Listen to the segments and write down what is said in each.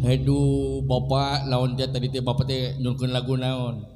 Aduh, bapak lawan teh tadi teh bapak teh nyunkeun lagu naon?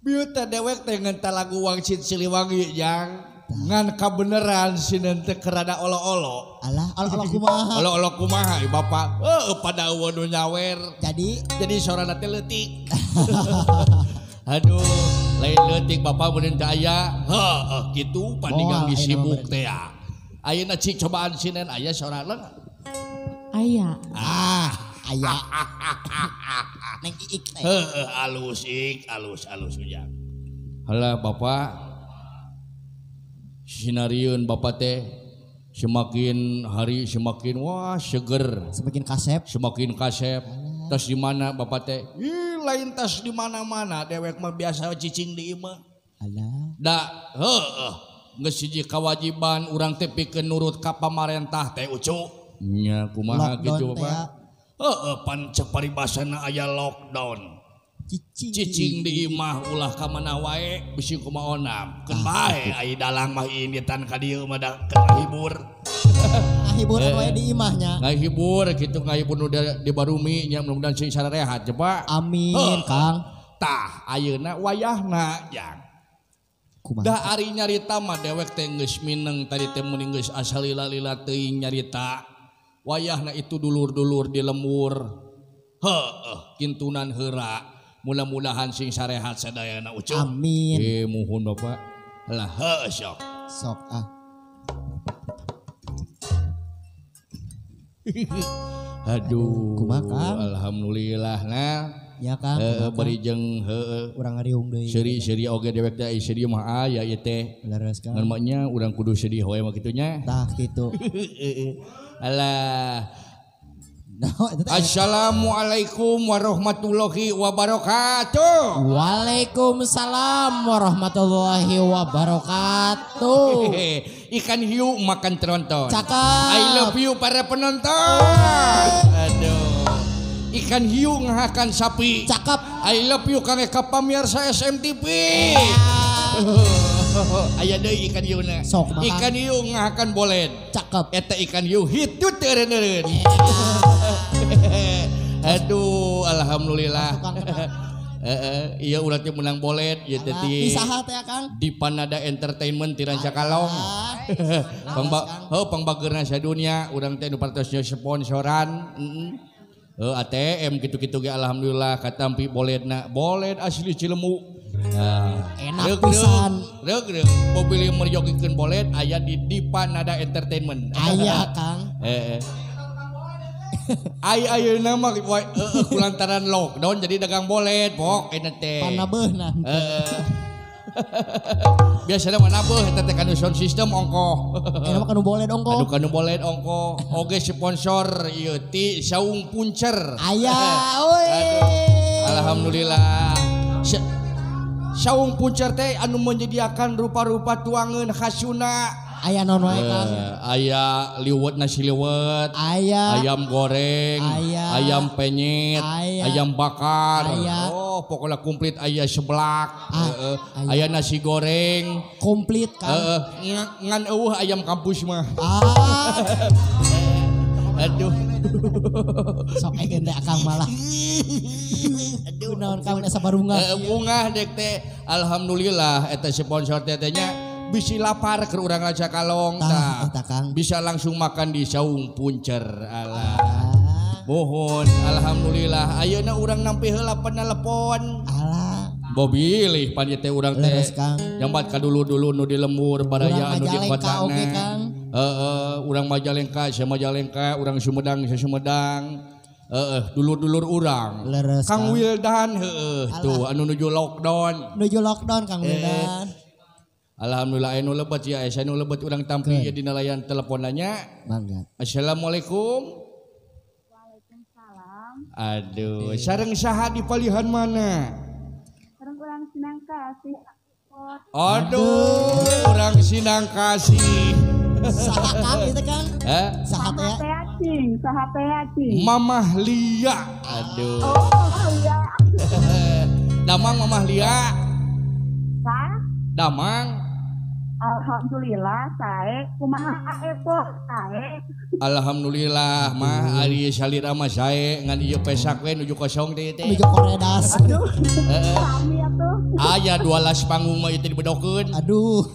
Bieu teh dewek teh ngental lagu Wangsit Siliwangi jang ngan kabeneran sineun teh kerada olo-olo. Alah, olo-olo kumaha? Olo-olo kumaha ieu bapak? Heueuh pada eueuh nu nyawer. Jadi sorana teh leutik. Aduh, lain leutik bapak meureun teh aya. Heueuh kitu pandingang disibuk teh ya. Ayeuna cik cobaan sinen aya sorana. Aya. Ah, aya. Neng iik teh. Heueuh alus ik, alus ujang. Halah bapak. Sinarieun bapak teh semakin hari semakin wah seger, semakin kasep, semakin kasep. Tas di mana bapak teh? Ih, lain tas di mana-mana dewek mah biasa cicing di imah. Alah. Da heueuh geus hiji kewajiban urang teh pikeun nurut ka pamarentah teh ucu. Nya kumaha kitu bapak? Heeh pan cek paribasana aya lockdown. Cicing di imah ulah ka mana wae bisi kumaha onam. Keun bae ai dalang mah initan ka dieu mah da ngahibur. Ngahibur wae di imahnya. Ngahibur kitu ngahibur nu di barumi nya mudah-mudahan sing sarehat coba. Amin Kang. Tah ayeuna wayahna jang. Da ari nyarita mah dewek teh geus mineng tadi teh meuning geus asa lila-lila teuing nyarita. Wayahna itu dulur-dulur di lembur. Heueuh kintunan heura. Mudah-mudahan sing sarehat sadayana ucup. Amin. Muhun bapak. Lah heueuh sok. Sok ah. Aduh. Kumaha? Alhamdulillah nah. Ya Kang. Heeh bari jeung heueuh urang ngariung deui. Seuri-seuri oge dewek teh sedih mah aya ieu teh. Leres Kang. Ngan mah nya urang kudu sedih we mah kitu nya. Tah kitu. Alah. Assalamualaikum warahmatullahi wabarakatuh. Waalaikumsalam warahmatullahi wabarakatuh. Ikan hiu makan tronton. Cakep. I love you para penonton. Aduh. Ikan hiu ngahakan sapi. Cakep. I love you kang ka pamirsa SMTV. Aya deui ikan hiu na. Sok makan. Ikan hiu ngahakan boled. Cakep. Eta ikan hiu hitut eureun-eureun. Aduh, alhamdulillah. Iya urang teh menang boled ieu teh di saha teh Kang? Di Panada Entertainment ti Rancakalong. Pangbageurna sadunya urang teh nu patos sponsoran. ATM kitu-kitu ge alhamdulillah katampi boledna. Boled asli Cilemu. Nah, enak pisan. Reug mobil meryogikeun boled aya di Dipanada Entertainment. Aya Kang. Heeh. Ai ayeuna mah heueuh kulantaran lockdown jadi dagang boled pok eta teh. Panabeuna. Heeh. Biasana mah nabeuh eta teh kanu sound system ongkoh. Eta mah kanu boled ongkoh. Anu kanu boled ongkoh. Oge sponsor ieu ti Saung Puncer. Aya euy. Alhamdulillah. Saung Puncer teh anu menyediakan rupa-rupa tuangan khasuna. Aya naon wae Kang? Aya liwet nasi liwet, aya ayam goreng, aya ayam penyet, aya ayam bakar. Aya. Oh, pokoknya komplit aya seblak, aya nasi goreng, komplit Kang. Ngan eueuh ayam kampus mah. Ah. Aduh. Sok egeun teh Akang malah. Aduh naon Kang asa barungah. Bungah dek teh. Alhamdulillah eta sponsor teh teh nya. Bisi lapar ke urang Rancakalong tah, bisa langsung makan di Saung Puncer. Alah. Mohon alhamdulillah ayeuna urang nampi heula penelepon. Alah. Bobilih pan ieu teh urang teh. Nyambat ka dulu-dulu nu di lembur baraya anu di kotana. Heeh, urang Majalengka, sia Majalengka, urang Sumedang, sia Sumedang. Heeh, dulur-dulur urang. Leres, Kang Wildan heueuh tuh anu nuju lockdown. Nuju lockdown Kang Wildan. Alhamdulillah anu lebet ya, aya nu lebet urang tampi ieu dina layan teleponannya. Mangga. Assalamualaikum. Waalaikumsalam. Aduh, sareng saha di palihan mana? Sareng urang Sinangkasih. Aduh, urang Sinangkasih. Saha Kang ieu teh Kang? Heh? Saha teh? Saha teh cing? Mamah Lia. Aduh. Oh, iya. Damang Mamah Lia. Sa? Damang. Alhamdulillah sae kumaha aepo sae. Alhamdulillah mah ari salira mah sae ngan ieu pesak we nuju kosong teh teh. Nuju koredas. Aduh. Sami atuh. Aya 12 panggung mah ieu teh dibedokeun. Aduh.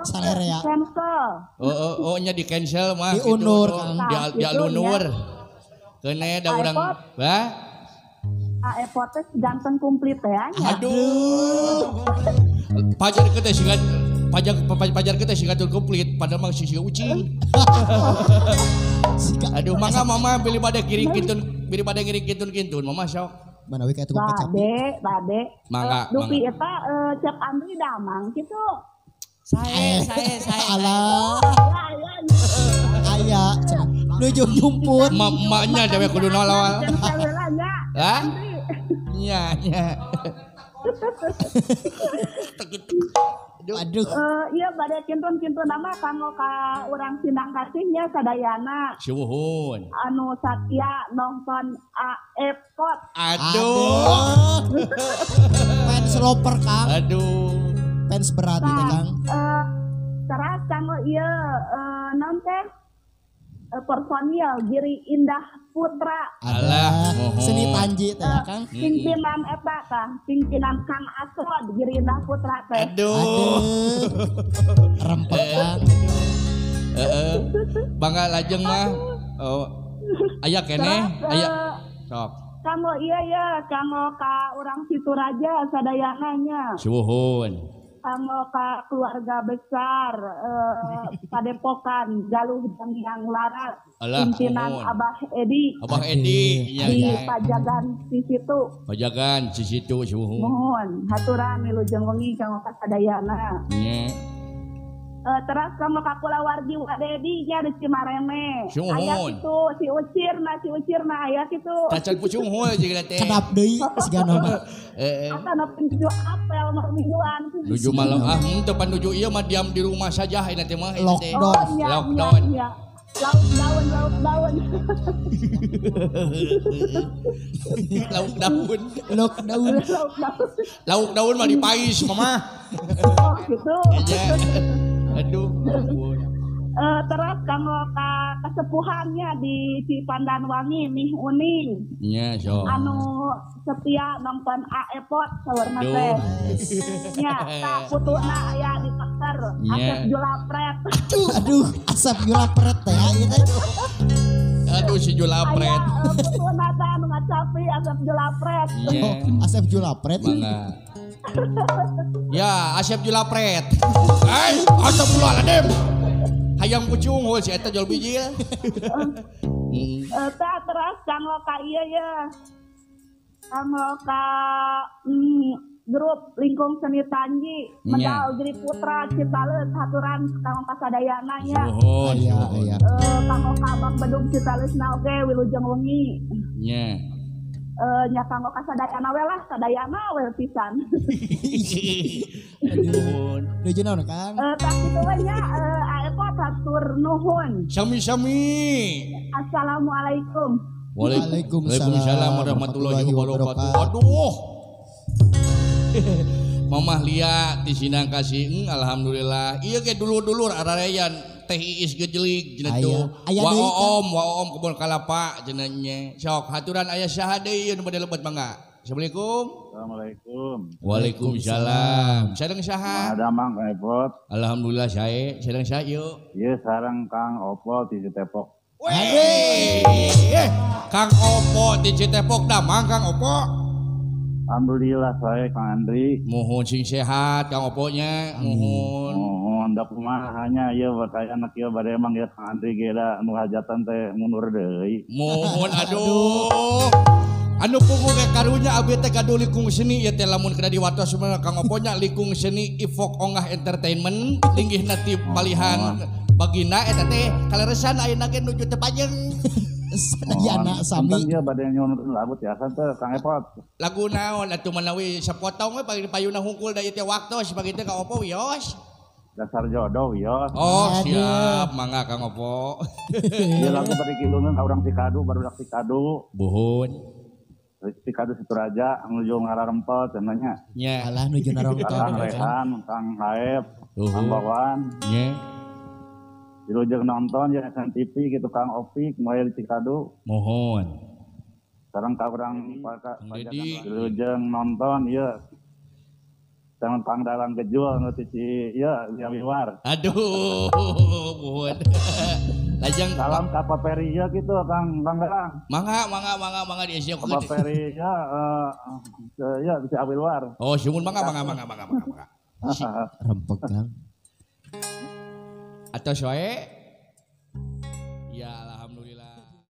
Salere ya. Cancel. Oh, oh nya di cancel mah diundur Kang. Dialunur. Keune da urang hah? Aepo teh ganteng komplit ya. Aduh. Pajar kita sih kan pajar kita sih kan komplit padahal mah sisi ucing. Aduh mangga mama pilih pada kiring kintun pilih pada ngiring kintun mama sok. Mana we kayak tukang kecap. Bade. Mangga. Dupi eta cek Andri damang kitu. Sae. Alah. Aya nuju nyumput. Maknya dewe kudu nolol. Hah? Nya. Aduh. Iya bade kintun-kintun nama kanggo ka urang Sindang Kasihnya sadayana. Suhun. Anu satya nonton Aepot. Aduh. Fans loper Kang. Aduh. Fans berat teh Kang. Teras kanggo ieu naon teh? Personil Giri Indah Putra. Alah, seni panji teh Kang. Pimpinan eta Kang, pimpinan Kang Asrod Giri Indah Putra teh. Aduh. Rempet Kang. Heeh. Bangga lajeng mah. Oh. Aya keneh, aya. Sok. Kanggo ieu ya, kanggo ka urang Situraja sadayana nya. Suhun. Kanggo ka keluarga besar Padepokan Galuh Janggiang Laras, pimpinan Abah Edi. Abah Edi ya, di Pajagan Cisitu. Pajagan Cisitu suhun. Mohon haturan wilujeng wengi kanggo ka sadayana. Nya. Terus kanggo ka kulawargi Wa Dedi nya di Cimareme. Aya kitu si Ucirna aya kitu. Cacan pucung hul jeung teh. Kedap deui sigana mah. Heeh. Atana nuju apel mah mingguan. Nuju malam ah henteu pan nuju ieu mah diam di rumah saja ayeuna teh mah. Lockdown. Lockdown. Lauk daun. Lauk daun. Lauk daun. Lauk daun mah dipais mama. Oh gitu. Aduh. Terus kanggo ka kesepuhannya di Cipandanwangi Mih Uning. Nya so. Anu setia nonton Aepot saurna teh. Nya tah putuna aya di Pakter Asep Julapret. Aduh, Asep Julapret teh ieu teh. Aduh si Julapret. Aya putuna teh anu ngacapi Asep Julapret. Oh, Asep Julapret. Mangga. Ya, Asep Julapret. Ai, astagfirullahaladzim. Hayang pucung hul si eta jual bijil. Tah terus kanggo ka ieu ya. Kanggo ka grup Lingkung Seni Tanji Medal Giri Putra Citaleus haturan kanggo ka sadayana nya. Oh, iya. Kanggo ka Abang Bedung Citaleus na oge wilujeng wengi. Nya. Nya kanggo ka sadayana we lah, sadayana we pisan. Aduh. Nuju naon Kang? Tah kitu we nya Aepot hatur nuhun. Sami-sami. Assalamualaikum. Waalaikumsalam warahmatullahi wabarakatuh. Aduh. Mamah Lia di Sindang Kasih, alhamdulillah. Ieu ge dulur-dulur arareyan Teh Iis gejelig cenah tuh. Wa oom kebon kalapa cenah nya. Sok haturan aya saha deui nu bade lebet mangga. Assalamualaikum. Assalamualaikum. Waalaikumsalam. Sareng saha? Damang Kang Epot. Alhamdulillah sae. Sareng saha ieu? Ieu sareng Kang Opo di Citepok. Weh. Kang Opo di Citepok damang Kang Opo. Alhamdulillah saya Kang Andri. Mohon sing sehat Kang Oponya, mohon. Mohon da kumaha nya ieu bakaya anak ieu bade emang ieu Kang Andri ge da nu hajatan teh mundur deui. Mohon aduh. Anu punggung ge karunya abdi teh gaduh likung seni ieu teh lamun kada diwatos mah Kang Oponya likung seni Ivok Ongah Entertainment linggihna ti palihan bagina eta teh kaleresan ayeuna ge nuju teu pajeng. Sadayana sami. Ieu bade nyuhunkeun lagu tiasa teh Kang Epot. Lagu naon atuh manawi sapotong we pagi payuna hungkul da ieu teh waktos pagi teh Kang Opo wios. Dasar jodoh wios. Oh siap mangga Kang Opo. Ieu lagu bade kilungan ka urang Cikadu barudak Cikadu. Buhun. Cikadu Situraja nuju ngararempel cenah nya. Nya. Alah nuju narongton. Kang Rehan, Kang Haep, Kang Wawan. Nya. Dilujeng nonton ya SNTV gitu Kang Opik mulai di Cikadu. Mohon. Sekarang ka urang Dedi. Dilujeng nonton ieu. Jangan pangdalang gejul nu ti ieu Wiwar. Aduh, mohon. Lajeng salam ka Pak Peri ya gitu Kang Kang Galang. Mangga mangga mangga mangga disiapkeun. Pak Peri ya ya bisa Awilwar. Oh, sumuhun mangga mangga mangga mangga mangga. Rempeg Kang. Atos wae.